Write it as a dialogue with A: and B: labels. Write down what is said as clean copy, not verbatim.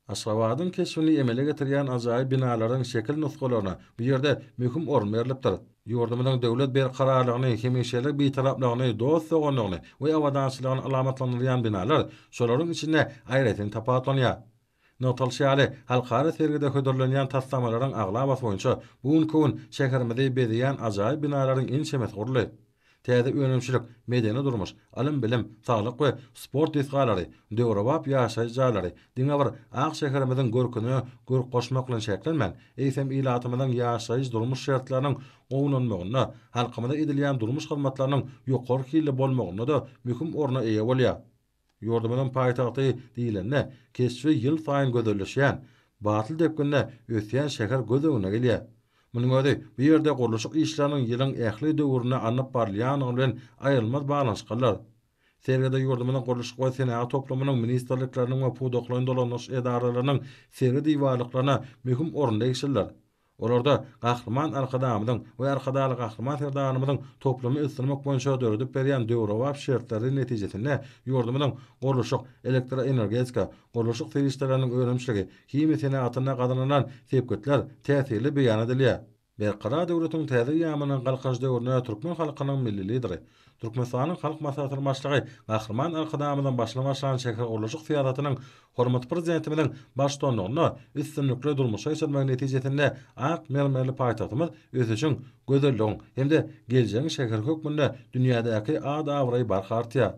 A: Aşgabadyň keşbini emele getirýän ajaýyp binalaryň şekil nusgalaryna bu ýerde möhüm orun berlipdir. Ýurdumyzyň döwlet berkararlygyny, hemişelik Bitaraplygyny, dost-doganlygyny we abadançylygyny alamatlandyrýan binalar şolaryň içinde aýratyn tapawutlanýar. Nygtalyşy ýaly, halkara sergide hödürlenýän taslamalaryň aglabasy boýunça bu günki gün şäherimizi bezeýän ajaýyp binalaryň ençemesi guruldy. Täze önümçilik, medeni-durmuş, ylym-bilim, saglyk we sport desgalary, döwrebap ýaşaýyş jaýlary diňe bir ak şäherimiziň görküne görk goşmak bilen çäklenmän, eýsem, ilatymyzyň ýaşaýyş-durmuş şertleriniň gowulanmagynda, halkymyza edilýän durmuş hyzmatlarynyň ýokary hilli bolmagynda-da möhüm orna eýe bolýar. Ýurdumyzyň paýtagty diýlende, keşbi ýylsaýyn gözelleşýän, batly depginde ösýän şäher göz öňüne gelýär. Munuň özi bu ýerde gurluşyk işleriniň ýylyň ähli döwründe alnyp barylýandygy bilen aýrylmaz baglanyşyklydyr. Sergide ýurdumyzyň gurluşyk we senagat toplumynyň ministrlikleriniň we pudaklaýyn dolandyryş edaralarynyň sergi diwarlyklaryna möhüm orun degişlidir. Olarda Gahryman Arkadagymyzyň we Arkadagly Gahryman Serdarymyzyň toplumy ösdürmek boýunça döredip berýän döwrebap şertleri netijesinde ýurdumyzyň gurluşyk, elektroenergetika, gurluşyk serişdeleriniň önümçiligi, himiýa senagatynda gazanylan sepgitler täsirli beýan edilýär. Berkarar döwletiň täze eýýamynyň Galkynyş döwründe türkmen halkynyň Milli Lideri, Türkmenistanyň Halk Maslahatynyň Başlygy Gahryman Arkadagymyzyň başyny başlan şähergurluşyk syýasatynyň hormatly Prezidentimiziň baştutanlygynda üstünlikli durmuşa geçirilmegi netijesinde ak mermerli paýtagtymyz ösüşiň, gözelligiň hem-de geljegiň şäheri hökmünde dünýädäki at-abraýy barha artýar.